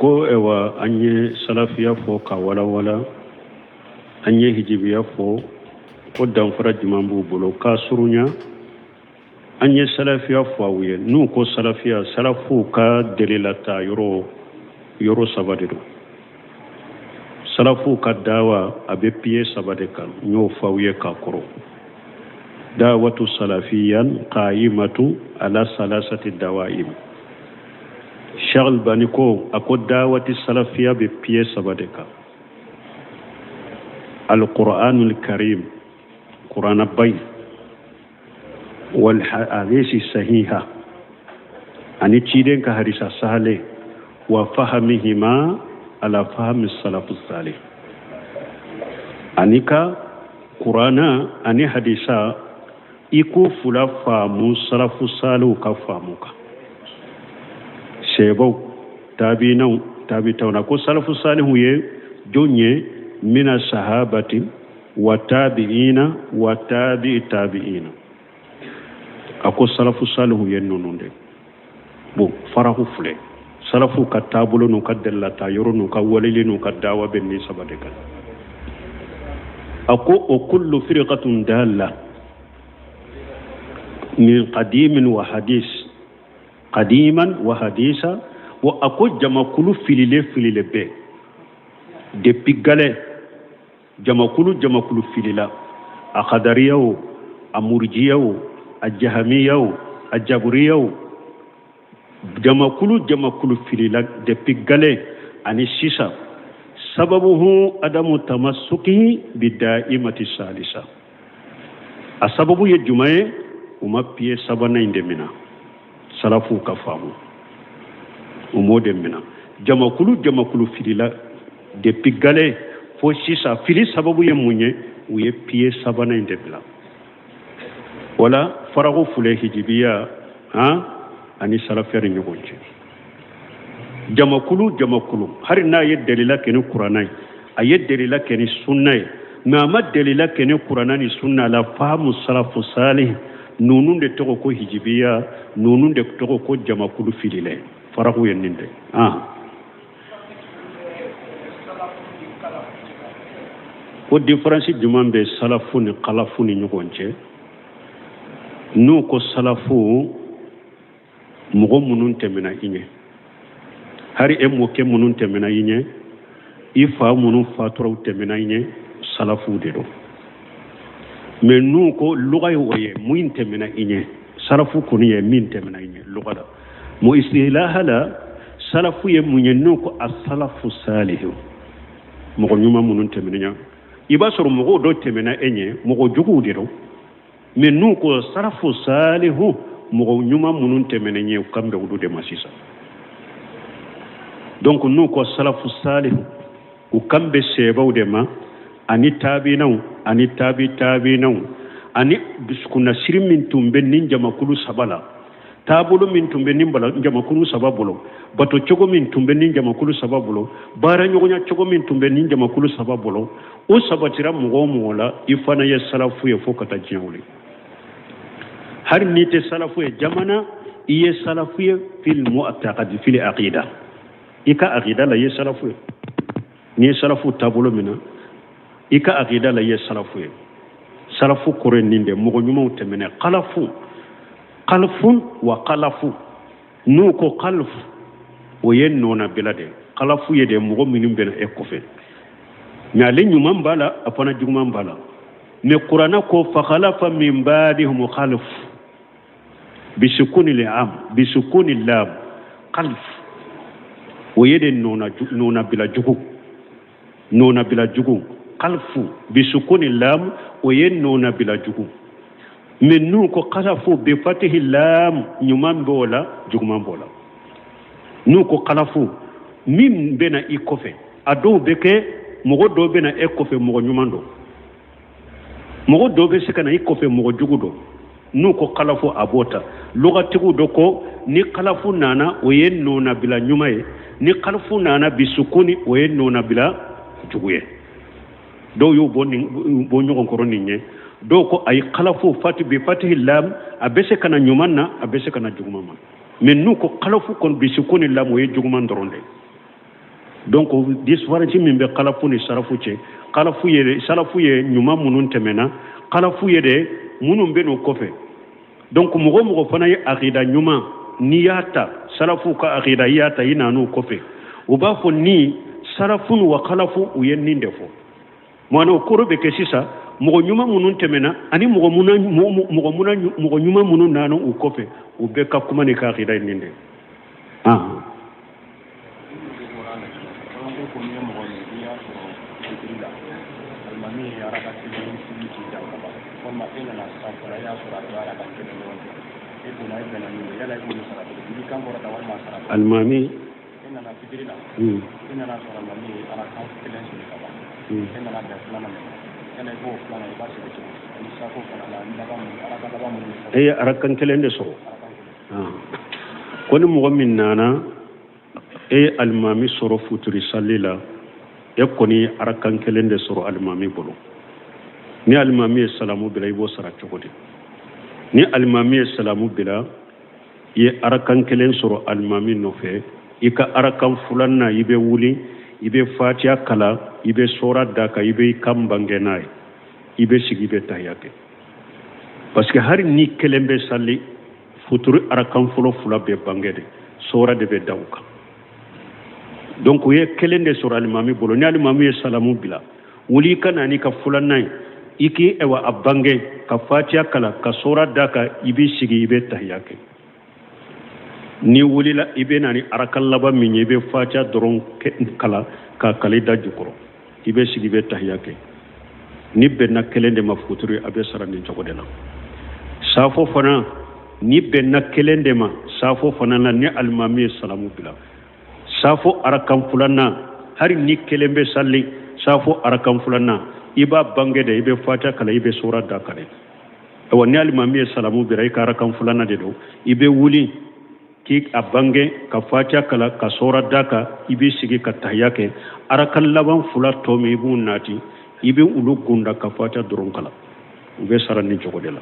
Ko ewa an ye salafiya fɔ ka walawala, an ye hijibiya fɔ, ko danfara jumɛn b'u bolo k'a surunya. An ye salafiya fɔ aw ye. N'u ko salafiya, salafuw ka delilata yɔrɔ yɔrɔ saba de don. Salafuw ka dawa a bɛ piye saba de kan, n y'o fɔ aw ye ka kɔrɔ. Dawatu salafiyan qayimatu ala salasati dawaim. Cheikh Albani ko, a ko dawati salafiya bɛ piye saba de kan: alquranul karim, kurana bayi, wal hadisi sahiha, ani ciden ka hadisa sahale, wa fahamihima ala fahami salafu salih, ani ka kurana ani hadisa i k'o fila faamu salafu saliw ka faamu kan, sebaw, tabiinaw, tabitawna. Ko salafu salihu ye jon ye? Mina sahabati wa tabi'ina wa tabi'i tabi'ina. A ko salafu salihu ye ninnu de. Bon, faraku filɛ, salafu ka taabolo n'u ka delilata yɔrɔ n'u ka waleli n'u ka dawa bɛ nin saba de kan. A ko o kullu firqatun dalla min qadimin wa hadis, qadiman wa hadisa. Wa a ko jamakulu filile filile bɛɛ depuis galɛ, jamakulu jamakulu filila, a kadariya o, a murujiya o, a jahamiya o, a jaburiya o, jamakulu jamakulu filila depuis galɛ ani sisan. Sababuhu adamu tamasuki bi da'imati salisa. A sababu ye jumɛn ye? U ma piye sabanan in de mina, salafuw ka faamu, u m'o de mina. Jamakulu jamakulu filila depuis galɛ fo sisan, fili sababu ye mun ye? U ye piye sabanan in de bila. Wala farago filɛ hijibiya han ani salafiya ni ɲɔgɔn cɛ. Jamakulu jamakulu, hali n'a ye delila kɛ ni kuranna ye, a ye delila kɛ ni sunna ye, mais a ma delila kɛ ni kuranna ni sunna la faamu salafu salih, ninnu de tɔgɔ ko hijibiya, ninnu de tɔgɔ ko jamakulu fililɛ. Faraku ye nin de. Ko différence jumɛn bɛ salafu ni kalafu ni ɲɔgɔn cɛ? N'u ko salafu, mɔgɔ minnu tɛmɛna i ɲɛ, hari e mɔkɛ minnu tɛmɛna i ɲɛ, i fa minnu fatura u tɛmɛna i ɲɛ, salafu de don. Mais n'u ko luga ye o ye min tɛmɛna i ɲɛ, salafu kɔni ye min tɛmɛna i ɲɛ luga la. Mo istilaha la, salafu ye mun ye? N'u ko asalafu salihu, mɔgɔ ɲuman minnu tɛmɛna ɲɛ, i b'a sɔrɔ mɔgɔw dɔ tɛmɛna e ɲɛ, mɔgɔ juguw de don. Mais n'u ko salafu salihu, mɔgɔ ɲuman minnu tɛmɛna ɲɛ, u kan bɛ olu de ma sisan. Donc n'u ko salafu salihu, u kan bɛ sebaw de ma, ani taabinaw ani taabi taabinaw, ani dusukunnasiri min tun bɛ nin jamakulu saba la, taabolo min tun bɛ nin jamakulu saba bolo, bato cogo min tun bɛ nin jamakulu saba bolo, baara ɲɔgɔnya cogo min tun bɛ nin jamakulu saba bolo, o sabatira mɔgɔ o mɔgɔ la, i fana ye salafu ye fo ka taa diɲɛ wuli. Hali n'i tɛ salafu ye jamana, i ye salafu ye fil mu'taqadi, fil aqida, i ka aqida la i ye salafu ye. N'i ye salafu taabolo min na, i ka aqida la i ye salafu ye. Salafu kɔrɔ ye nin de, mɔgɔ ɲumanw tɛmɛnɛ. Kalafu, kalfun wa kalafu. N'u ko kalfu, o ye nɔnabila de. Kalafu ye de mɔgɔ minnu bɛna e kɔfɛ, mais ale ɲuman b'a la, a fana juguman b'a la. Mais kuranna ko fakhalafa min ba'dihum khalf bisukuni lam, bisukuni lam, khalf, o ye de nɔnabila jugu, nɔnabila jugu. Khalfu bisukuni lam, o ye nɔnabila jugu. Mais n'u ko kalafu bi fatihi lam, ɲuman b'o la, juguman b'o la. N'u ko kalafu, min bɛna i kɔfɛ, a dɔw bɛ kɛ mɔgɔ dɔw bɛna e kɔfɛ mɔgɔ ɲuman don, mɔgɔ dɔw bɛ se ka na i kɔfɛ mɔgɔ jugu don. N'u ko kalafu, a b'o ta. Lugatigiw dɔ ko ni kalafu nana, o ye nɔnabila ɲuman ye, ni kalafu nana bisukuni, o ye nɔnabila jugu ye. Dɔw y'o bɔ ɲɔgɔn kɔrɔ nin ye. Dɔw ko ayi, kalafu fati bi fatihi lam, a bɛ se ka na ɲuman na, a bɛ se ka na juguman ma. Mais n'u ko kalafu kɔni bisukuni lam, o ye juguman dɔrɔn de. Donc différence min bɛ kalafu ni sarafu cɛ, kalafu ye salafu ye ɲuman minnu tɛmɛna, kalafu ye de minnu bɛ n'o kɔfɛ. Donc mɔgɔ mɔgɔ fana ye akida ɲuman n'i y'a ta salafu ka akida i y'a ta i nan'o kɔfɛ, u b'a fɔ ni salafun wa kalafu u ye nin de fɔ. Maana o kɔrɔ bɛ kɛ sisan mɔgɔ ɲuman minnu tɛmɛna ani mɔgɔ ɲuman minnu nana u kɔfɛ, u bɛɛ ka kuma ni ka akida ye nin de ye. Alimami e nana fitiri la, e nana sɔrɔ alimami ye arakan kelen seli ka ban, e nana bɛn filanan ma, yala i b'o filanan i b'a seli cogo ani safo fana la laban mun arakan laban mun? E ye arakan kelen de sɔrɔ. Ko ni mɔgɔ min nana e ye alimami sɔrɔ futuri sali la, e kɔni ye arakan kelen de sɔrɔ alimami bolo. Ni alimami ye salamu bila, i b'o sara cogo di? Ni alimami ye salamu bila, i ye arakan kelen sɔrɔ alimami nɔfɛ, i ka arakan filanan i bɛ wuli, i bɛ fatiya kalan, i bɛ sɔra da kan, i bɛ i kan bange n'a ye, i bɛ sigi, i bɛ tahiya kɛ. Parce que hali ni kelen bɛ sali futuri arakan fɔlɔ fila bɛ bange de, sɔra de bɛ da u kan. Donc u ye kelen de sɔrɔ alimami bolo. Ni alimami ye salamu bila, wuli i ka na n'i ka filanan ye, i k'i ɛwa a bange ka fatiya kalan ka sɔra da kan, i b'i sigi, i bɛ tahiya kɛ. N'i wulila i bɛ na ni arakan laban min ye, i bɛ fatiya dɔrɔn kalan ka kale da jukɔrɔ, i bɛ sigi, i bɛ tahiya kɛ. Ni bɛnna kelen de ma futuri, a bɛ sara nin cogo de la. Safo fana, ni bɛnna kelen de ma safo fana na, ni alimami ye salamu bila safo arakan filanan, hali ni kelen bɛ sali safo arakan filanan, i b'a bange de, i bɛ fatiya kalan, i bɛ sura da kan dɛ. Awa ni alimami ye salamu bila, i ka arakan filanan de don, i bɛ wuli k'i a bange ka fatiya kalan ka sura da kan, i b'i sigi ka tahiya kɛ. Arakan laban fila tɔ min i b'u nati, i bɛ olu gunda ka fatiya dɔrɔn kalan, u bɛ sara nin cogo de la.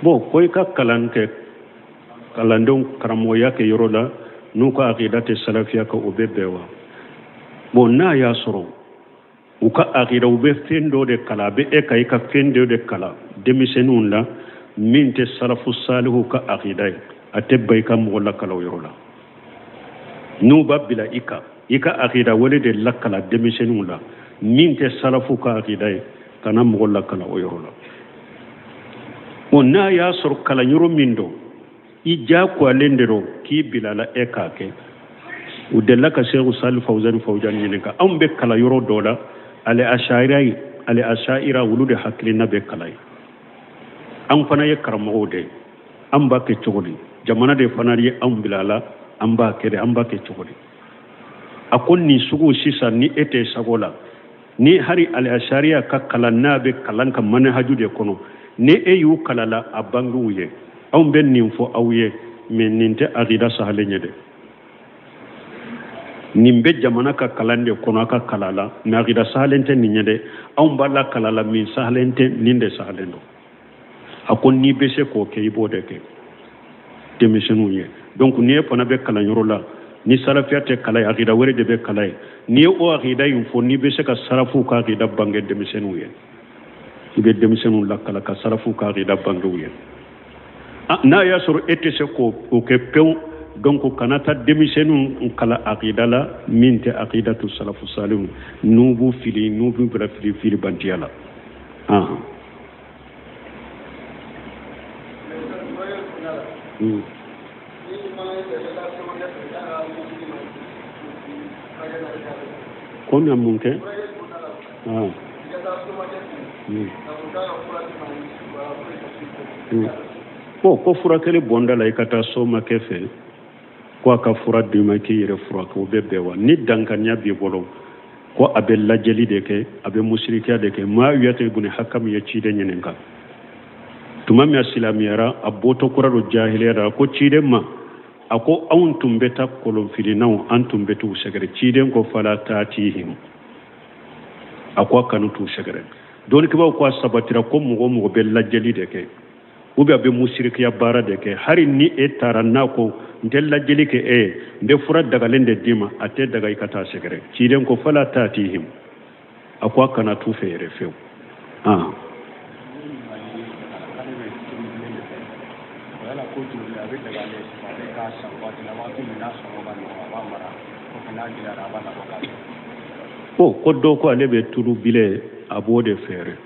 Bon, ko i ka kalan kɛ kalandenw karamɔgɔya kɛ yɔrɔ la n'u ka akida tɛ salafiya kan, o bɛ bɛn wa? Bon, n'a y'a sɔrɔ u ka akida u bɛ fɛn dɔ de kalan, a bɛ e ka i ka fɛn dɔ de kalan denmisɛnninw la min tɛ salafu salihu ka akida ye, a tɛ ban i ka mɔgɔ lakalan o yɔrɔ la. N'u b'a bila i kan, i ka akida wale de lakala denmisɛnninw la min tɛ salafu ka akida ye, kana mɔgɔ lakala o yɔrɔ la. Bon, n'a y'a sɔrɔ kalanyɔrɔ min don, i diyagoyalen de don k'i bilala e k'a kɛ. U delila ka Seku Sali Fawuzani Fawuzani ɲininka, anw bɛ kalan yɔrɔ dɔ la, ale ashaira olu de hakilina bɛ kalan ye, an fana ye karamɔgɔw de ye, an b'a kɛ cogo di? Jamana de fana ye anw bila a la, an b'a kɛ de, an b'a kɛ cogo di? A ko nin sugu sisan ni e tɛ sago la, ni hari ale asharia ka kalan n'a bɛ kalan ka manahaju de kɔnɔ, ni e y'u kalala a bangew ye, anw bɛ nin fɔ aw ye, mais nin tɛ akida sahalen ye dɛ. Nin bɛ jamana ka kalan de kɔnɔ a ka kalan la, mais akida sahalen tɛ nin ye dɛ. Anw b'a la kalan la min sahalen tɛ, nin de sahalen don. A ko n'i bɛ se k'o kɛ, i b'o de kɛ denmisɛnninw ye. Donc n'i fana bɛ kalanyɔrɔ la, ni salafiya tɛ kalan ye, akida wɛrɛ de bɛ kalan ye, n'i ye o akida in fɔ, n'i bɛ se ka salafuw ka akida bange denmisɛnninw ye, i bɛ denmisɛnninw lakala ka salafuw ka akida bange u ye. N'a y'a sɔrɔ e tɛ se k'o kɛ pewu, donc kana taa denmisɛnninw kalan akida la min tɛ akidatu salafu salihu, n'u b'u fili, n'u b'u bila fili fili bantiya la. Ko na mun kɛ? Bon, ko furakɛli bɔnda la i ka taa somakɛ fɛ ko a ka fura d'i ma k'i yɛrɛ furakɛ, o bɛ bɛn wa? Ni dankaniya b'i bolo ko a bɛ lajɛli de kɛ, a bɛ musirikiya de kɛ, Muawiyata ibn Hakam ye ciden ɲininka Tuma min a silamɛyara, a bɔtɔ kura don jahiliya la, a ko ciden ma, a ko anw tun bɛ taa kɔlɔnfilinaw, an tun bɛ t'u sɛgɛrɛ. Ciden ko fala taatihim, a ko a kana t'u sɛgɛrɛ. Dɔnnikɛbaaw ko a sabatira ko mɔgɔ o mɔgɔ bɛ lajɛli de kɛ ou bien a bɛ musirikiya baara de kɛ, hali ni e taara n'a ko n tɛ lajɛli kɛ e ye, n bɛ fura dagalen de d'i ma, a tɛ daga i ka taa sɛgɛrɛ. Ciden ko fala taatihim, a ko a kana t'u fɛ yɛrɛ fewu. Ko ko dɔ ko ale bɛ tulu bilen, a b'o de feere.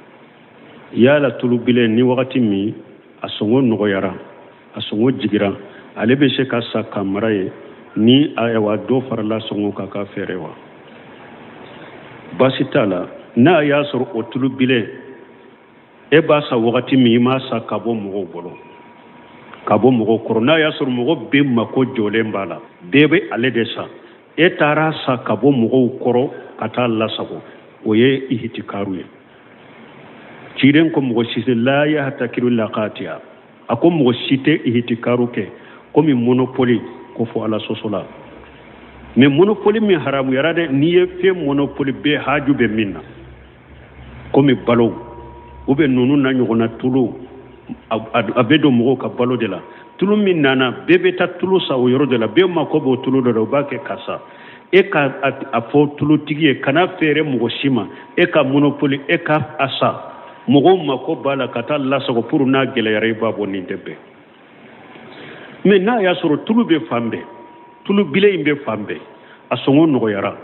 Yala tulu bilen ni wagati min a sɔngɔ nɔgɔyara, a sɔngɔ jigira, ale bɛ se ka san ka mara ye ni ayiwa dɔ farala sɔngɔ kan k'a feere wa? Baasi t'a la. N'a y'a sɔrɔ o tulu bilen e b'a san wagati min, i m'a san ka bɔ mɔgɔw bolo, ka bɔ mɔgɔw kɔrɔ, n'a y'a sɔrɔ mɔgɔ bɛɛ mako jɔlen b'a la, bɛɛ bɛ ale de san, e taara san ka bɔ mɔgɔw kɔrɔ ka taa lasago, o ye ihtikaru ye. Ciden ko mɔgɔ si tɛ la yahtakiru laqatiya, a ko mɔgɔ si tɛ ihtikaru kɛ komi monopole ko fo Ala sɔsɔla. Mais monopole min haramuyara dɛ, n'i ye fɛn monopole bɛɛ haju bɛ min na, komi balo ou bien ninnu na ɲɔgɔnna tulu, a bɛ don mɔgɔw ka balo de la. Tulu min nana, bɛɛ bɛ taa tulu san o yɔrɔ de la, bɛɛ mako b'o tulu dɔ la, o b'a kɛ ka san. E ka a fɔ tulutigi ye kana feere mɔgɔ si ma, e ka monopole, e ka a san, mɔgɔw mako b'a la ka taa lasago pour n'a gɛlɛyara i b'a bɔ, nin tɛ bɛn. Mais n'a y'a sɔrɔ tulu bɛ fan bɛɛ, tulu bilen in bɛ fan bɛɛ, a sɔngɔ nɔgɔyara,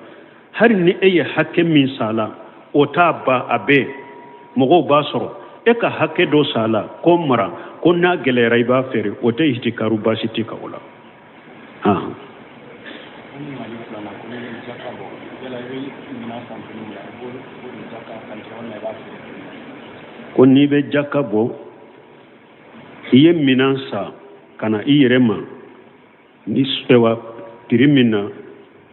hali ni e ye hakɛ min san a la o t'a ban, a bɛɛ mɔgɔw b'a sɔrɔ, e ka hakɛ dɔ san a la k'o mara, ko n'a gɛlɛyara i b'a feere, o tɛ ihtikaru, baasi tɛ ka o la. Ko n'i bɛ jaka bɔ, i ye minan san ka na i yɛrɛ ma ni ayiwa prix min na,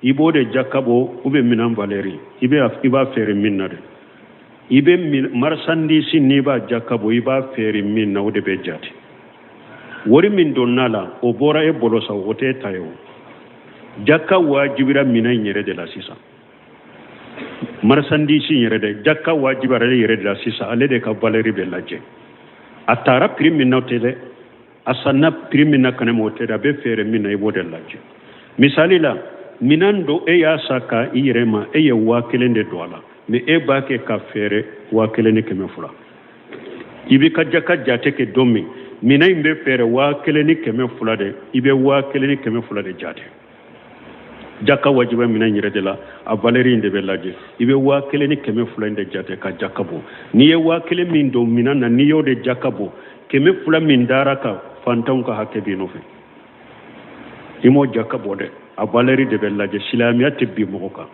i b'o de jaka bɔ ou bien minan valeur i b'a feere min na dɛ. I bɛ marchandise n'i b'a jaka bɔ, i b'a feere min na, o de bɛ jate. Wari min donna la, o bɔra e bolo sa, o t'e ta ye. O jaka wajibira minan in yɛrɛ de la sisan, marchandise in yɛrɛ dɛ, jaka wajibira ale yɛrɛ de la sisan, ale de ka valeur bɛ lajɛ. A taara prix min na o tɛ dɛ, a sanna prix min na kana ma o tɛ dɛ, a bɛ feere min na i b'o de lajɛ. Misali la, minan dɔ e y'a san ka i yɛrɛ ma, e ye 1000 de don a la, mais e b'a kɛ ka feere 1200. I b'i ka jaka jate kɛ don min, minan in bɛ feere 1200 de, i bɛ 1200 de jate. Jaka wajiba minan in yɛrɛ de la, a valeur in de bɛ lajɛ, i bɛ 1200 in de jate ka jaka bɔ. N'i ye 1000 min don minan na, n'i y'o de jaka bɔ, 200 min dara kan, fantanw ka hakɛ b'i nɔfɛ, i m'o jaka bɔ dɛ, a valeur de bɛ lajɛ. Silamɛya tɛ bin mɔgɔ kan.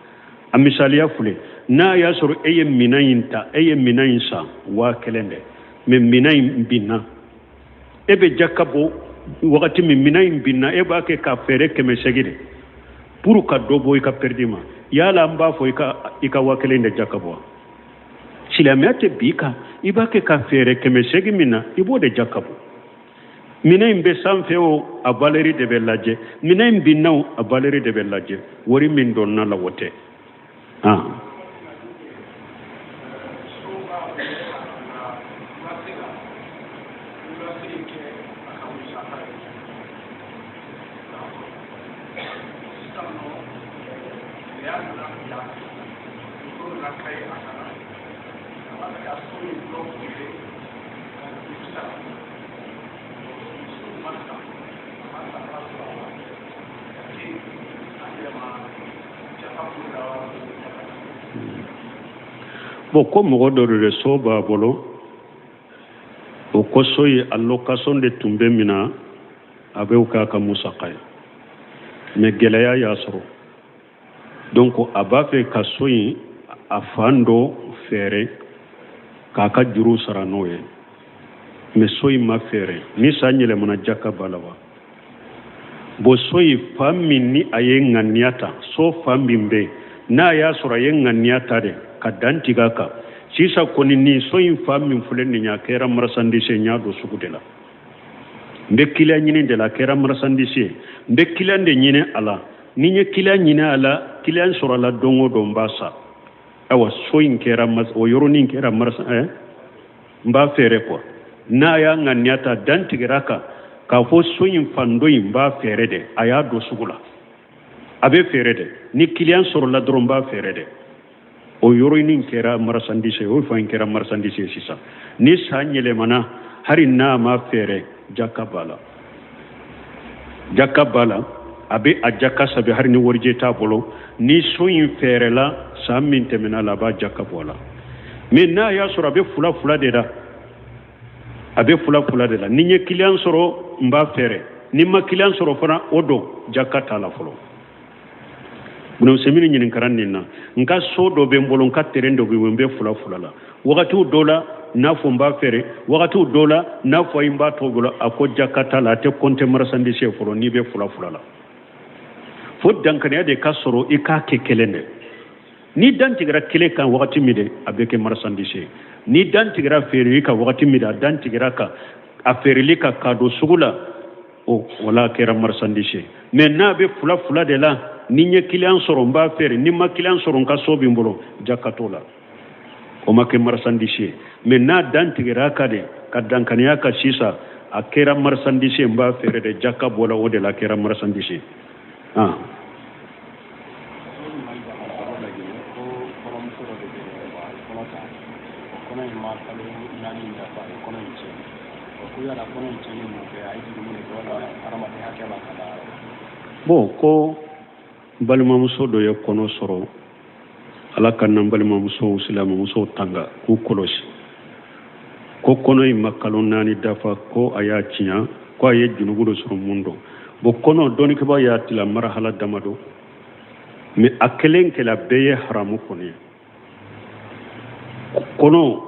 A misaliya filɛ, n'a y'a sɔrɔ e ye minan in ta, e ye minan in san 1000 dɛ, mais minan in binna, e bɛ jaka bɔ wagati min minan in binna, e b'a kɛ k'a feere 800 de pour ka dɔ bɔ i ka perdi ma. Yala an b'a fɔ i ka 1000 de jaka bɔ? Silamɛya tɛ bi kan, i b'a kɛ ka feere 800 min na, i b'o de jaka bɔ. Minɛn in bɛ sanfɛ o, a valeur de bɛ lajɛ. Minɛn in binna o, a valeur de bɛ lajɛ. Wari min donna la, o tɛ. Bon, ko mɔgɔ dɔ de so b'a bolo, o ko so ye a location de tun bɛ min na, a bɛ o k'a ka musaka ye, mais gɛlɛya y'a sɔrɔ, donc a b'a fɛ ka so in a fan dɔ feere k'a ka juru sara n'o ye, mais so in ma feere. Ni san yɛlɛmana, jaka b'a la wa? Bon, so in fan min ni a ye ŋaniya ta, so fan min bɛ yen, n'a y'a sɔrɔ a ye ŋaniya ta de ka dan tigɛ a kan, Sisan kɔni nin so in fan min filɛ nin ye, a kɛra marchandise ye, n y'a don sugu de la, n bɛ kiliyan ɲini de la. A kɛra marchandise ye, n bɛ kiliyan de ɲini a la. Ni n ye kiliyan ɲini a la, kiliyan sɔrɔ a la don o don, n b'a san. Ayiwa, so in kɛra, o yɔrɔnin kɛra marchandise, n b'a feere quoi. N'a y'a ŋaniya ta, dantigɛra kan k'a fɔ so in fan dɔ in n b'a feere de, a y'a don sugu la, a bɛ feere de. Ni kiliyan sɔrɔla dɔrɔn, n b'a feere de. O yɔrɔnin kɛra marchandise ye, o fan kɛra marchandise ye. Sisan ni san yɛlɛmana, hali n'a ma feere, jaka b'a la, jaka b'a la. A bɛ a jaka sabi, hali ni warijɛ t'a bolo, ni so in feerela san min tɛmɛna la, a b'a jaka bɔ a la. Mais n'a y'a sɔrɔ a bɛ fula fula de la, a bɛ fula fula de la, ni n ye kiliyan sɔrɔ, n b'a feere, ni n ma kiliyan sɔrɔ fana, o don jaka t'a la fɔlɔ. Ibn Usaymin ɲininkara nin na: n ka so dɔ bɛ n bolo, n ka terrain dɔ bɛ n bɛ fula fula la, wagatiw dɔ la n'a fɔ n b'a feere, wagatiw dɔ la n'a fɔ n b'a to bolo. A ko jaka t'a la, a tɛ compter marchandise ye fɔlɔ n'i bɛ fula fula la. Fo dankaniya de ka sɔrɔ i k'a kɛ kelen de. Ni dan tigɛra kelen kan wagati min de, a bɛ kɛ marchandise ye. Ni dan tigɛra feereli kan wagati min de, a dan tigɛra ka a feereli kan k'a don sugu la, o wala kɛra marchandise ye. Mais n'a bɛ fula fula de la, ni n ye kiliyan sɔrɔ, n b'a feere, ni n ma kiliyan sɔrɔ, n ka so bɛ n bolo, jaka t'o la, o ma kɛ marchandise ye. Mais n'a dan tigɛra ka de ka dankaniya ka sisan, a kɛra marchandise ye, n b'a feere de, jaka bɔra o de la, a kɛra marchandise ye. Ah. Bon, ko balimamuso dɔ ye kɔnɔ sɔrɔ. Ala ka n'an balimamusow, silamɛmusow tanga k'u kɔlɔsi. Ko kɔnɔ in ma kalo 4 dafa, ko a y'a tiɲɛ, ko a ye junubu dɔ sɔrɔ mun dɔn. Bon, kɔnɔ dɔnnikɛbaa y'a tila marahala damadɔ, mais a kelen kɛla bɛɛ ye haramu kɔni ye. Kɔnɔ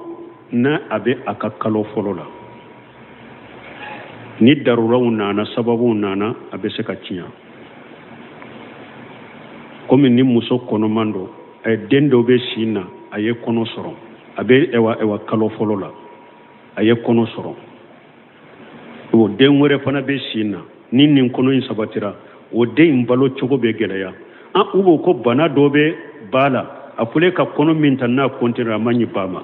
n'a a bɛ a ka kalo fɔlɔ la, ni daruraw nana, sababuw nana, a bɛ se ka tiɲɛ. Komi ni muso kɔnɔman don, den dɔ bɛ sin na, a ye kɔnɔ sɔrɔ, a bɛ ɛwa kalo fɔlɔ la, a ye kɔnɔ sɔrɔ, o den wɛrɛ fana bɛ sin na. Ni nin kɔnɔ in sabatira, o den in balo cogo bɛ gɛlɛya. An u b'o ko bana dɔ bɛ ba la, a filɛ ka kɔnɔ min ta, n'a kɔntera, a man ɲi ba ma.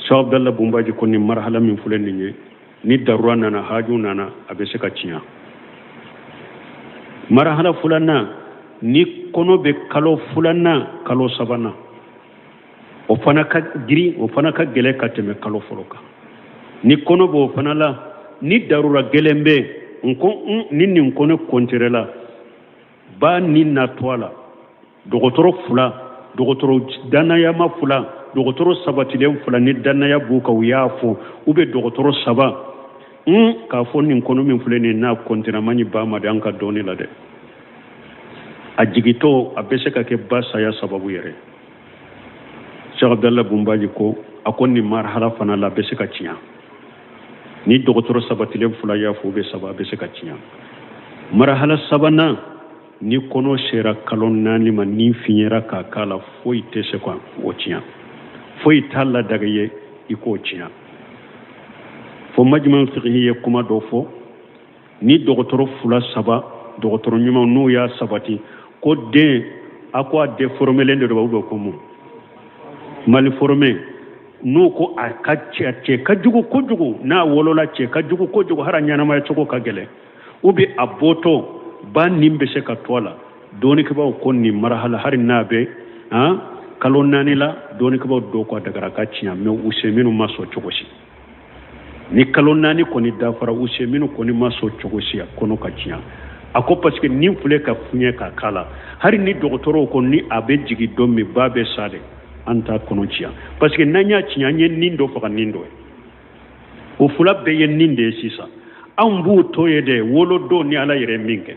Sɔ Abdallah Bunbaji ko nin marhala min filɛ nin ye, ni darura nana, haju nana, a bɛ se ka tiɲɛ. Marhala filanan, ni kɔnɔ bɛ kalo filanan, kalo sabanan, o fana ka girin, o fana ka gɛlɛn ka tɛmɛ kalo fɔlɔ kan. Ni kɔnɔ b'o fana la, ni darura gɛlɛn bɛ n ko ni nin kɔnɔ kɔntere la, ba ni na to a la, dɔgɔtɔrɔ fila, dɔgɔtɔrɔ dannayama fila, dɔgɔtɔrɔ sabatilen fila, ni dannaya b'u kan, u y'a fɔ, u bɛ dɔgɔtɔrɔ saba k'a fɔ nin kɔnɔ min filɛ nin n'a kɔntera man ɲi ba ma de, an ka dɔɔni la dɛ, a jigitɔ a bɛ se ka kɛ ba saya sababu yɛrɛ. Cheikh Abdallah Bunbaji ko a ko nin marhala fana la, a bɛ se ka tiɲɛ. Ni dɔgɔtɔrɔ sabatilen fila y'a fɔ, u bɛ saba, a bɛ se ka tiɲɛ. Marhala sabanan, ni kɔnɔ sera kalo 4 ma, ni fiɲɛra k'a k'a la, foyi tɛ se ka o tiɲɛ, foyi t'a ladaga ye i k'o tiɲɛ. Fo majma fiqhi ye kuma dɔ fɔ, ni dɔgɔtɔrɔ fila saba, dɔgɔtɔrɔ ɲuman, n'u y'a sabati ko den a ko a déformélen de don, u bɛ ko mun malformé, n'u ko a ka cɛ ka jugu kojugu, n'a wolola cɛ ka jugu kojugu, hali a ɲɛnamaya cogo ka gɛlɛn, ou bien a bɔtɔ ba nin bɛ se ka to a la, dɔnnikɛbaaw ko nin marahala, hali n'a bɛ kalo 4 la, dɔnnikɛbaaw dɔw ko a dagara ka tiɲɛ. Mais Useminu ma sɔn cogo si. Ni kalo 4 kɔni dafara, Useminu kɔni ma sɔn cogo si a kɔnɔ ka tiɲɛ. A ko parce que nin filɛ ka fiɲɛ ka k'a la, hali ni dɔgɔtɔrɔw ko ni a bɛ jigin don min, ba bɛ sa de, an t'a kɔnɔ tiɲɛ, parce que n'an y'a tiɲɛ, an ye nin dɔ faga, nin dɔ ye, o fila bɛɛ ye nin de ye. Sisan anw b'u to ye de, wolo don ni Ala yɛrɛ ye min kɛ,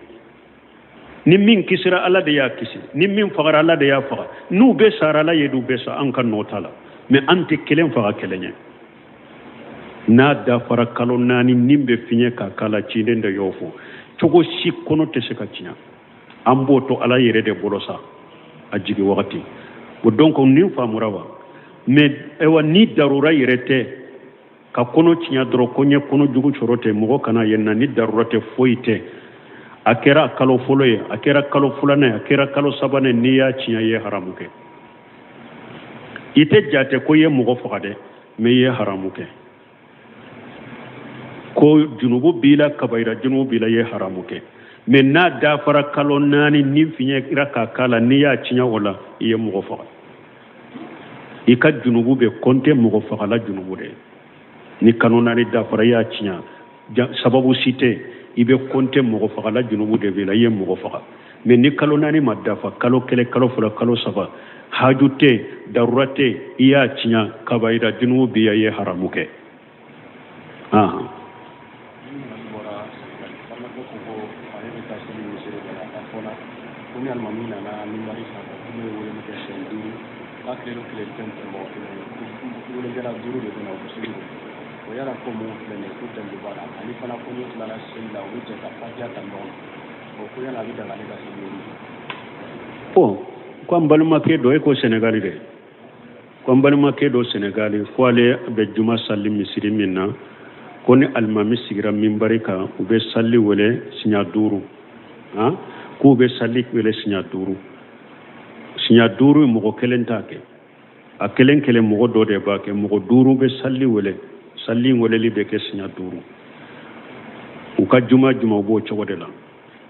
ni min kisira, Ala de y'a kisi, ni min fagara, Ala de y'a faga. N'u bɛ sara, Ala ye d'u bɛ sa, an ka nɔ t'a la. Mais an tɛ kelen faga kelen ye. N'a dafara kalo 4, nin bɛ fiɲɛ ka k'a la, ciden de y'o fɔ, cogo si kɔnɔ tɛ se ka tiɲɛ. An b'o to Ala yɛrɛ de bolo sa a jigi wagati o. Donc nin faamura wa? Mais ayiwa, ni darura yɛrɛ tɛ ka kɔnɔ tiɲɛ dɔrɔn, ko n ye kɔnɔ jugu sɔrɔ tɛ, mɔgɔ kana ye na ni darura tɛ, foyi tɛ. A kɛra kalo fɔlɔ ye, a kɛra kalo filanan ye, a kɛra kalo sabanan ye, n'i y'a tiɲɛ, i ye haramu kɛ. I tɛ jate ko i ye mɔgɔ faga dɛ, mais i ye haramu kɛ, ko junubu b'i la, kabayira junubu b'i la, i ye haramu kɛ. Mais n'a dafara kalo 4 ni fiɲɛ kɛra k'a k'a la, n'i y'a tiɲɛ o la, i ye mɔgɔ faga. I ka junubu bɛ kɔnte mɔgɔ fagala junubu de ye. Ni kalo 4 dafara, i y'a tiɲɛ, sababu si tɛ, i bɛ kɔnte mɔgɔ fagala junubu de b'i la, i ye mɔgɔ faga. Mais ni kalo 4 ma dafa, kalo 1, kalo 2, kalo 3, haju tɛ, darura tɛ, i y'a tiɲɛ, kabayira junubu b'i la, i ye haramu kɛ. Ni alimami nana minbari sanfɛ, k'u bɛ weleli kɛ siɲɛ 5, k'a tile o tile tɛ mɔgɔ kelen ye, ko welelikɛla 5 de bɛ na, u bɛ seli kɛ. O yala ko mun filɛ nin ye, ko dalilu b'a la? Ani fana ko n'u tilara seli la, u bɛ jɛ ka fatiya ta ɲɔgɔn na, o ko yala a bɛ daga ale ka seli ye? Bon, ko an balimakɛ dɔ, e ko Senegali dɛ, ko an balimakɛ dɔ Senegali, ko ale bɛ juma sali misiri min na, ko ni alimami sigira minbari kan, u bɛ sali wele siɲɛ 5. Han, k'u bɛ sali wele siɲɛ 5. Siɲɛ 5, mɔgɔ kelen t'a kɛ, a kelen kelen mɔgɔ dɔ de b'a kɛ. Mɔgɔ 5 bɛ sali wele, sali weleli bɛ kɛ siɲɛ 5. U ka juma juma u b'o cogo de la.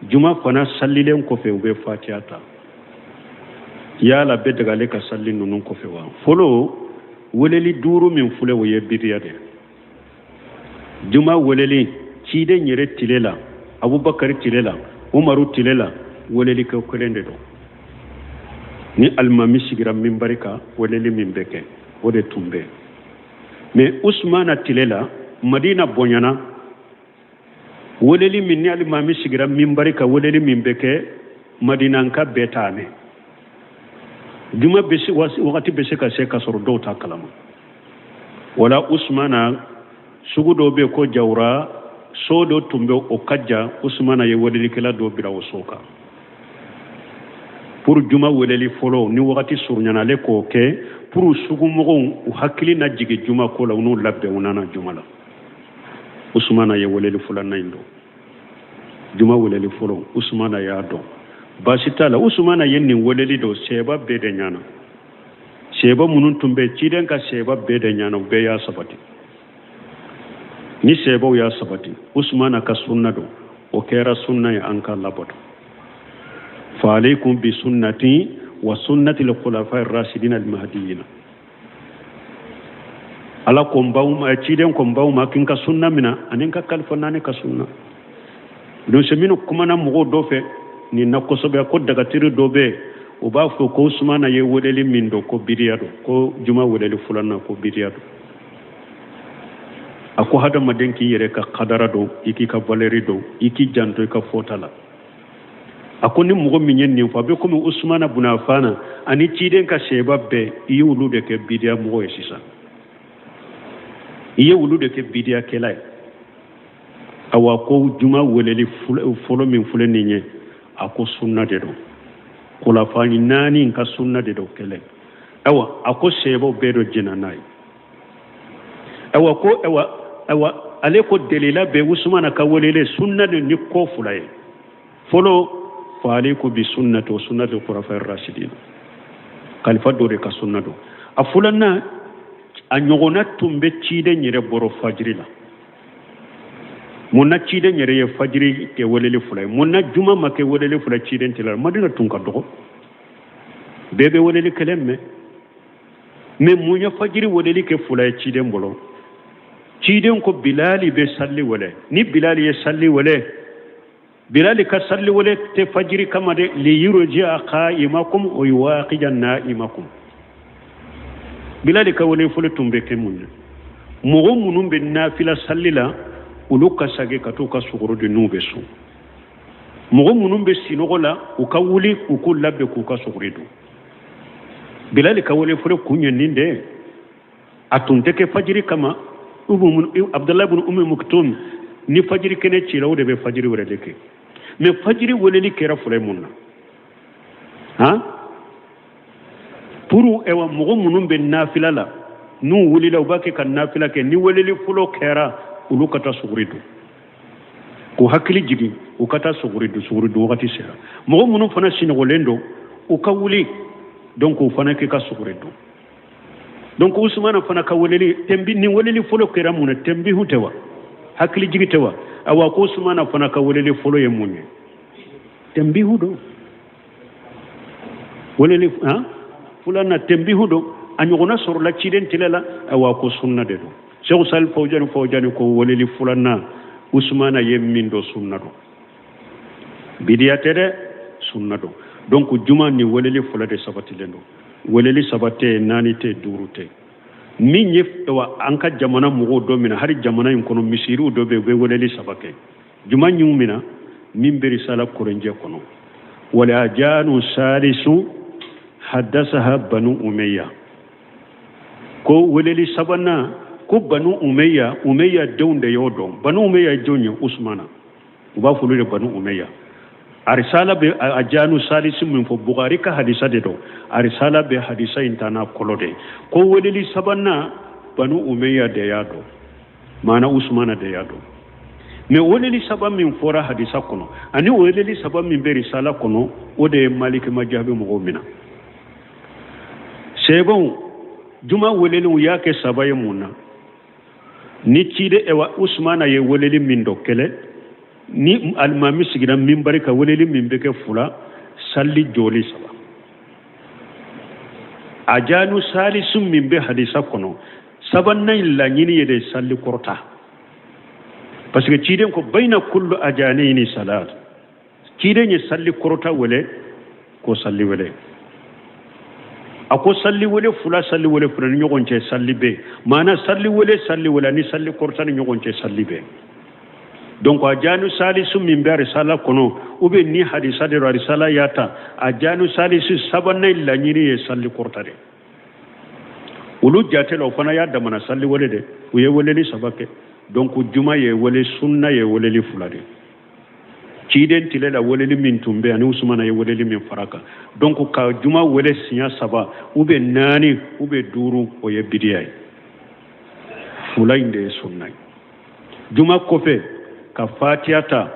Juma fana salilen kɔfɛ, u bɛ fatiya ta. Yala bɛ daga ale ka sali ninnu kɔfɛ wa? Fɔlɔ, weleli 5 min filɛ, o ye bidiya de ye. Juma weleli ciden yɛrɛ tile la, Abubakari tile la, Umaru tile la, weleli kɛ kelen de don. Ni alimami sigira minbari kan, weleli min bɛ kɛ, o de tun bɛ. Mais Usumana tile la, Madina bonyana, weleli min ni alimami sigira minbari kan, weleli min bɛ kɛ, Madinanka bɛɛ t'a mɛn. Juma bɛ se, wagati bɛ se ka se ka sɔrɔ dɔw t'a kalama. Wala Usumana sugu dɔ bɛ ko Jawura, so dɔ tun bɛ o ka jan, Usumana ye welelikɛla dɔ bila o so kan pour juma weleli fɔlɔ. Ni wagati surunyana, ale k'o kɛ pour sugumɔgɔw u hakili na jigin juma ko la, u n'u labɛn, u nana juma la. Usumana ye weleli filanan in dɔn, juma weleli fɔlɔ Usumana y'a dɔn, baasi t'a la. Usumana ye nin weleli dɔn sɛba bɛɛ de ɲɛna, sɛba minnu tun bɛ ciden ka sɛba bɛɛ de ɲɛna, u bɛɛ y'a sabati. Ni sɛbaw y'a sabati, Usumana ka sunna don, o kɛra sunna ye, an ka labato. Fa alaykum bi sunnati wa sunnati al-khulafa ar-rashidin al-mahdiyyin. Ala ko n baw ma, ciden ko n baw ma, k'i ka sunna mina ani n ka kalifa naani ka sunna. Donc se minnu kumana mɔgɔw dɔ fɛ nin na kosɛbɛ, ko dagatiri dɔ bɛ yen, u b'a fɔ ko Usumana ye weleli min dɔn ko bidiya don, ko juma weleli filanan ko bidiya don. A ko hadamaden k'i yɛrɛ ka kadara dɔn, i k'i ka valeri dɔn, i k'i janto i ka fɔta la. A ko ni mɔgɔ min ye nin fɔ, a bɛ komi Usumana bun Afana ani ciden ka sɛba bɛɛ, i ye olu de kɛ bidiya mɔgɔ ye sisan, i ye olu de kɛ bidiyakɛla ye. Awa ko juma weleli fɔlɔ min filɛ nin ye, a ko sunna de don, kulafa 4 ka sunna de don kɛlɛ. Awa a ko sɛbaw bɛɛ dɔ jɛnna n'a ye. Awa ko awa awa ale ko delila bɛ Usumana ka weleli sunna de ni ko fila ye. Fɔlɔ, fa alaykum bi sunnati wa sunnati al-khulafa ar-rashidin, kalifa dɔ de ka sunna don. A filanan, a ɲɔgɔnna tun bɛ ciden yɛrɛ bɔrɔ fajiri la. Mun na ciden yɛrɛ ye fajiri kɛ weleli fila ye? Mun na juma ma kɛ weleli fila ciden tile la? Madina tun ka dɔgɔ, bɛɛ bɛ weleli kelen mɛn. Mais mun ye fajiri weleli kɛ fila ye ciden bolo? Ciden ko Bilali bɛ sali wele. Ni Bilali ye sali wele, Bilali ka sali wele tɛ fajiri kama dɛ, li yurji'a qa'imakum wa yuwaqija na'imakum. Bilali ka wele fɔlɔ tun bɛ kɛ mun ye? Mɔgɔ minnu bɛ nafila sali la, olu ka sage ka t'u ka sugoro di n'u bɛ so. Mɔgɔ minnu bɛ sinɔgɔ la, u ka wuli u k'u labɛn k'u ka sugoro dun. Bilali ka wele fɔlɔ kun ye nin de ye. A tun tɛ kɛ fajiri kama. Abdallah ibn Ummi Maktum ni fajiri kɛnɛ cira, o de bɛ fajiri wɛrɛ de kɛ. Mais fajiri weleli kɛra fɔlɔ ye mun na? Han? Pour ewa mɔgɔ minnu bɛ nafila la, n'u wulila u b'a kɛ ka nafila kɛ, ni weleli fɔlɔ kɛra, olu ka taa suguri dun, k'u hakili jigin u ka taa suguri dun, suguri dun wagati sera. Mɔgɔ minnu fana sinɔgɔlen don, u ka wuli, donc u fana k'i ka suguri dun. Donc Usumana fana ka weleli tɛnbi, ni weleli fɔlɔ kɛra mun ye? Tɛnbihu tɛ wa? Hakili jigi tɛ wa? Awa, ko Usumana fana ka weleli fɔlɔ ye mun ye? Tɛnbihu don. Weleli han filanan tɛnbihu don. A ɲɔgɔnna sɔrɔla ciden tile la. Awa, ko sunna de don. Seku Sali Fawjani ko weleli filanan, Usumana ye min don, sunna don, bidiya tɛ dɛ, sunna don. Donc juma ni weleli fila de sabatilen don. Weleli saba tɛ, naani tɛ, duuru tɛ. Min ye wa an ka jamana mɔgɔw dɔ minɛ, hali jamana in kɔnɔ misiriw dɔ bɛ yen, u bɛ weleli saba kɛ juma ɲiw minɛ. Min bɛ risala korenjɛ kɔnɔ, wal ajanu salisu hadasaha Banu Umeya, ko weleli sabanan, ko Banu Umeya, Umeya denw de y'o dɔn. Banu Umeya ye jɔn ye? Usumana. U b'a fɔ olu de Banu Umeya. Arisala bɛ ajanu salisi min fɔ, Bukari ka hadisa de don. Arisala bɛ hadisa in ta n'a kɔlɔ de ko weleli sabanan, Banu Umeya de y'a dɔn, maana Usumana de y'a dɔn. Mais weleli saba min fɔra hadisa kɔnɔ ani weleli saba min bɛ risala kɔnɔ, o de ye Maliki majabi mɔgɔw minɛ. Sɛbɛnw juma weleliw y'a kɛ saba ye mun na? Ni ciden ewa Usumana ye weleli min dɔ kɛlɛ, ni alimami sigira minbari ka weleli min bɛ kɛ fula, salli jɔli saba. Ajanu salisu min bɛ hadisa kɔnɔ, sabanan in laɲini ye de salli kɔrɔta, parce que ciden ko bayna kullu ajanayni salat. Ciden ye salli kɔrɔta wele ko salli wele. A ko salli wele fula, salli wele fula ni ɲɔgɔn cɛ salli bɛ, maana salli wele, salli wele ani salli kɔrɔta ni ɲɔgɔn cɛ salli bɛ. Donc ajanu salisu min bɛ arisala kɔnɔ, ou bien ni hadisa de arisala y'a ta, ajanu salisu sabanan laɲini ye salli kɔrɔta de. Olu jate la, o fana y'a damana salli wele de, u ye weleli saba kɛ. Donc juma ye wele, sunna ye weleli fila de. Ciden tile la weleli min tun bɛ ani Usumana ye weleli min fara kan. Donc ka juma wele siɲɛ saba ou bien naani ou bien duuru, o ye bidiya ye. Fula in de ye sunna ye. Juma kɔfɛ ka fatiya ta,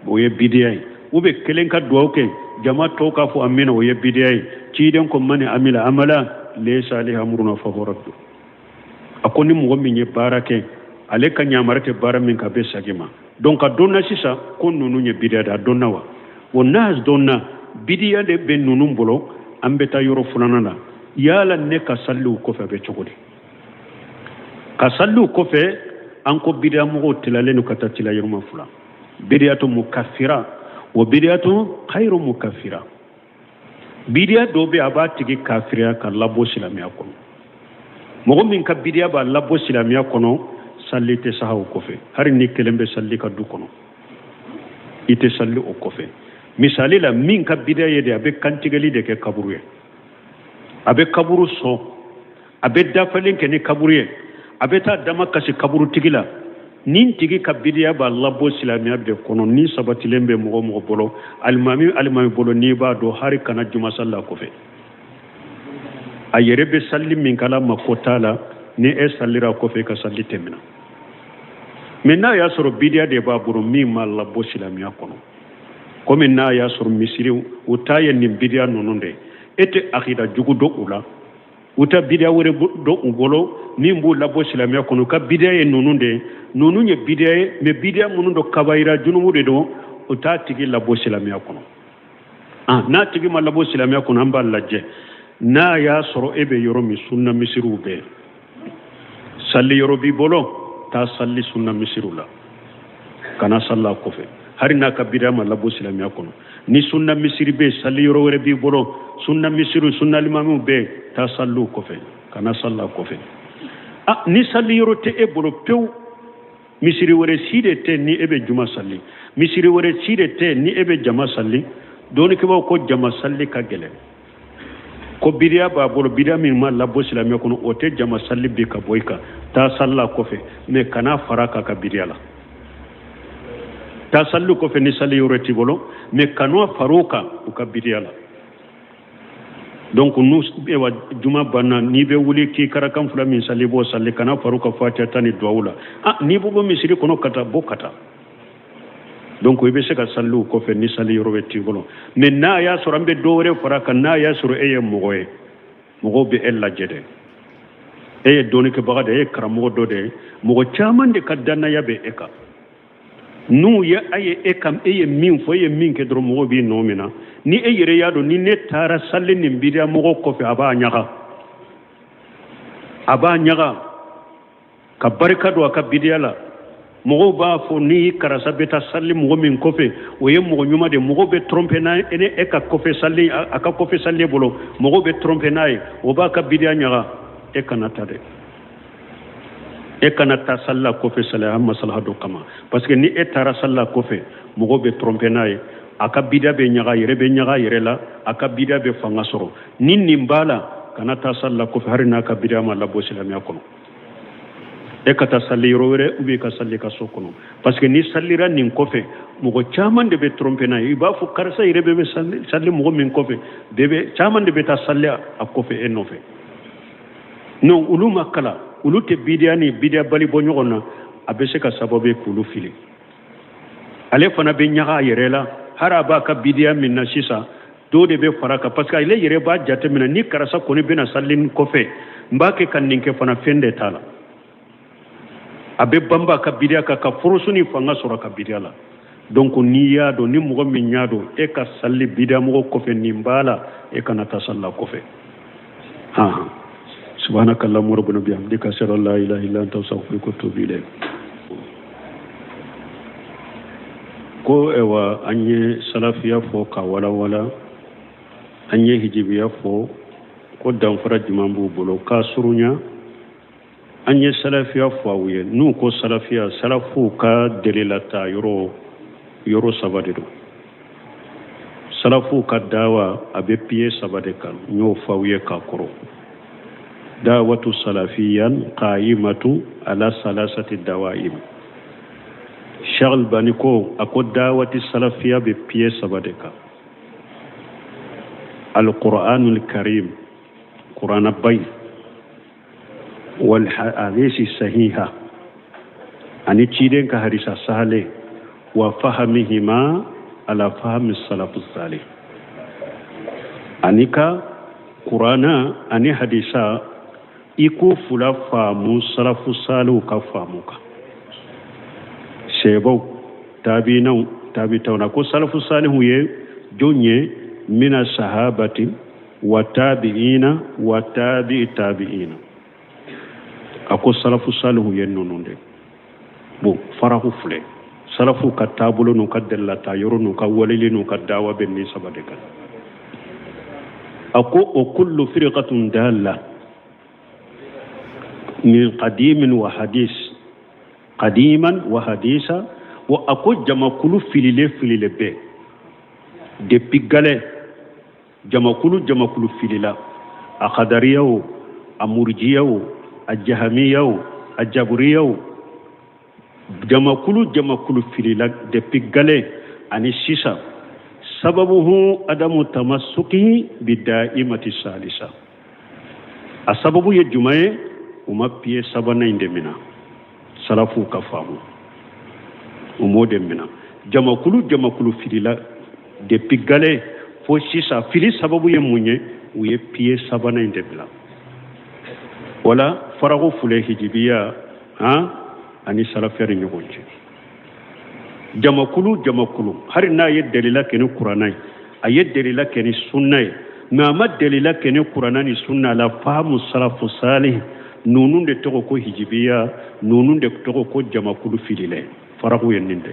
o ye bidiya ye. Ou bien kelen ka duwawu kɛ, jama tɔw k'a fɔ amina, o ye bidiya ye. Ciden ko mani amila amala laysa alayhi amruna fahuwa raddu. A ko ni mɔgɔ min ye baara kɛ, ale ka yamari tɛ baara min kan, a bɛ segin ma. Donc a dɔnna sisan ko ninnu ye bidiya de. A dɔnna wa? O n'a dɔnna bidiya de bɛ ninnu bolo. An bɛ taa yɔrɔ filanan na. Yala ne ka salliw kɔfɛ, a bɛ cogo di ka salliw kɔfɛ? An ko bidiya mɔgɔw tilalen don ka taa tila yɔrɔma fila: bidiyatu mukaffira wa bidiyatu khayru mukaffira. Bidiya dɔ bɛ, a b'a tigi kafiriya ka labɔ silamɛya kɔnɔ. Mɔgɔ min ka bidiya b'a labɔ silamɛya kɔnɔ, salli tɛ saha o kɔfɛ. Hali ni kelen bɛ salli ka du kɔnɔ, i tɛ salli o kɔfɛ. Misali la, min ka bidiya ye de a bɛ kantigɛli de kɛ kaburu ye, a bɛ kaburu sɔn, a bɛ dafalen kɛ ni kaburu ye, a bɛ taa dama kasi kaburutigi la, nin tigi ka bidiya b'a labɔ silamɛya de kɔnɔ. Ni sabatilen bɛ mɔgɔ mɔgɔ bolo, alimami bolo, n'i b'a dɔn, hari kana juma salli a kɔfɛ. A yɛrɛ bɛ salli min kala ma ko t'a la, ni e sallira kɔfɛ, i ka salli tɛ minɛ. Mais n'a y'a sɔrɔ bidiya de b'a bolo min m'a labɔ silamɛya kɔnɔ, komi n'a y'a sɔrɔ misiri u ta ye nin bidiya ninnu de, e tɛ akida jugu dɔn u la, u ta bidiya wɛrɛ dɔn u bolo min b'u labɔ silamɛya kɔnɔ, u ka bidiya ye ninnu de ye. Ninnu ye bidiya ye, mais bidiya minnu don, kabayira junubu de don, u t'a tigi labɔ silamɛya kɔnɔ. Ah, n'a tigi ma labɔ silamɛya kɔnɔ, an b'a lajɛ n'a y'a sɔrɔ e bɛ yɔrɔ min, sunna misiriw bɛ salli yɔrɔ b'i bolo, taa salli sunna misiriw la, kana salla a kɔfɛ, hali n'a ka bidiya ma labɔ silamɛya kɔnɔ. Ni sunna misiri bɛ yen, salli yɔrɔ wɛrɛ b'i bolo, sunna misiriw, sunna limamiw bɛ yen, taa salliw kɔfɛ, kana salla a kɔfɛ. Ah, ni salli yɔrɔ tɛ e bolo pewu, misiri wɛrɛ si de tɛ ni e bɛ juma salli, misiri wɛrɛ si de tɛ ni e bɛ jama salli, dɔnnikɛbaaw ko jama salli ka gɛlɛn, ko bidiya b'a bolo, bidiya min ma labɔ silamɛya kɔnɔ, o tɛ jama salli bi ka bɔ i kan, taa salla kɔfɛ, mais kana fara k'a ka bidiya la. Taa salli kɔfɛ ni salli yɔrɔ t'i bolo, mais kana far'o kan u ka bidiya la. Donc n'u ewa juma banna, n'i bɛ wuli k'i ka rakan fila min sali, i b'o sali, kana far'u ka fatiya ta ni duwawu la. Ah, n'i bɛ bɔ misiri kɔnɔ ka taa, bɔ ka taa. Donc i bɛ se ka sali u kɔfɛ ni sali yɔrɔ bɛ t'i bolo. Mais n'a y'a sɔrɔ an bɛ dɔ wɛrɛ fara a kan, n'a y'a sɔrɔ e ye mɔgɔ ye, mɔgɔw bɛ e lajɛ dɛ, e ye dɔnnikɛbaga de ye, e ye karamɔgɔ dɔ de ye, mɔgɔ caman de ka dannaya bɛ e kan. N'u ye a ye e kan, e ye min fɔ, e ye min kɛ dɔrɔn, mɔgɔw b'i nɔ minɛ. Ni e yɛrɛ y'a dɔn ni ne taara sali nin bidiya mɔgɔ kɔfɛ, a b'a ɲaga, a b'a ɲaga ka barika don a ka bidiya la. Mɔgɔw b'a fɔ ni karisa bɛ taa sali mɔgɔ min kɔfɛ, o ye mɔgɔ ɲuman de ye. Mɔgɔw bɛ tromper n'a ye ne e ka kɔfɛ sali, a ka kɔfɛ sali bolo, mɔgɔw bɛ tromper n'a ye, o b'a ka bidiya ɲaga. E kana taa dɛ, e kana taa sali la kɔfɛ salaya masalaha dɔ kama, parce que ni e taara sali la kɔfɛ, mɔgɔw bɛ tromper n'a ye, a ka bidiya bɛ ɲaga, a yɛrɛ bɛ ɲaga a yɛrɛ la, a ka bidiya bɛ fanga sɔrɔ. Ni nin b'a la, kana taa sali la kɔfɛ, hali n'a ka bidiya ma labɔ silamɛya kɔnɔ. E ka taa sali yɔrɔ wɛrɛ, ou bien i ka sali ka so kɔnɔ, parce que ni salira nin kɔfɛ, mɔgɔ caman de bɛ tromper n'a ye. I b'a fɔ karisa yɛrɛ bɛ bɛ sali mɔgɔ min kɔfɛ, bɛɛ bɛ caman de bɛ taa sali a kɔfɛ e nɔfɛ. Non, olu ma kalan, olu tɛ bidiya ni bidiya bali bɔ ɲɔgɔn na, a bɛ se ka sababu ye k'olu fili. Ale fana bɛ ɲaga a yɛrɛ la, hali a b'a ka bidiya min na sisan, dɔw de bɛ fara a kan, parce que ale yɛrɛ b'a jateminɛ ni karisa kɔni bɛna sali nin kɔfɛ, n b'a kɛ ka nin kɛ fana, fɛn de t'a la. A bɛ banba a ka bidiya kan ka foroso ni fanga sɔrɔ a ka bidiya la. Donc n'i y'a dɔn, ni mɔgɔ min y'a dɔn e ka sali bidiyamɔgɔ kɔfɛ nin b'a la, e kana taa sali la kɔfɛ. Han, subhanaka allahumma rabbana bihamdika, ashhadu an la ilaha illa anta, astaghfiruka wa atubu ilayk. Ko ewa an ye salafiya fɔ ka walawala, an ye hijibiya fɔ, ko danfara jumɛn b'u bolo k'a surunya? An ye salafiya fɔ aw ye. N'u ko salafiya, salafuw ka delilata yɔrɔ yɔrɔ saba de don. Salafuw ka dawa a bɛ piye saba de kan, n y'o fɔ aw ye k'a kɔrɔ. Dawatu salafiyan qayimatu ala salasati dawaim. Cheikh Albani ko, a ko dawati salafiya bɛ piye saba de kan: alqur'anul karim, qur'ana bayi, wal hadisi sahiha, ani ciden ka hadisa sahale, wa fahamihima ala fahami salafu salih, ani ka kurana ani hadisa i k'o fila faamu salafu saliw ka faamu kan, sebaw, tabiinaw, tabitawna. Ko salafu salihu ye jɔn ye? Mina sahabati wa tabi'ina wa tabi'i tabi'ina. A ko salafu salihu ye ninnu de. Bon, faraku filɛ, salafu ka taabolo n'u ka dalilata yɔrɔ n'u ka waleli n'u ka dawa bɛ nin saba de kan. A ko o kullu firqatun dalla min qadimin wa hadis, qadiman wa hadisa. Wa a ko jamakulu filile filile bɛɛ depuis galɛ, jamakulu jamakulu filila, a kadariya o, a murujiya o, a jahamiya o, a jaburiya o, jamakulu jamakulu filila depuis galɛ ani sisan. Sababuhu adamu tamasuki bidaimati salisa. A sababu ye jumɛn ye? U ma piye sabanan in de mina, salafuw ka faamu, u m'o de mina. Jamakulu jamakulu filila depuis galɛ fo sisan, fili sababu ye mun ye? U ye piye sabanan in de bila. Wala farago fule hijibiya han ani salafiya ni ɲɔgɔn cɛ. Jamakulu jamakulu, hali n'a ye dalila kɛ ni kuranna ye, a ye dalila kɛ ni sunna ye, mais a ma dalila kɛ ni kuranna ni sunna la, faamu salafu salih, ninnu de tɔgɔ ko hijibiya, ninnu de tɔgɔ ko jamakulu fililɛ. Farago ye nin de.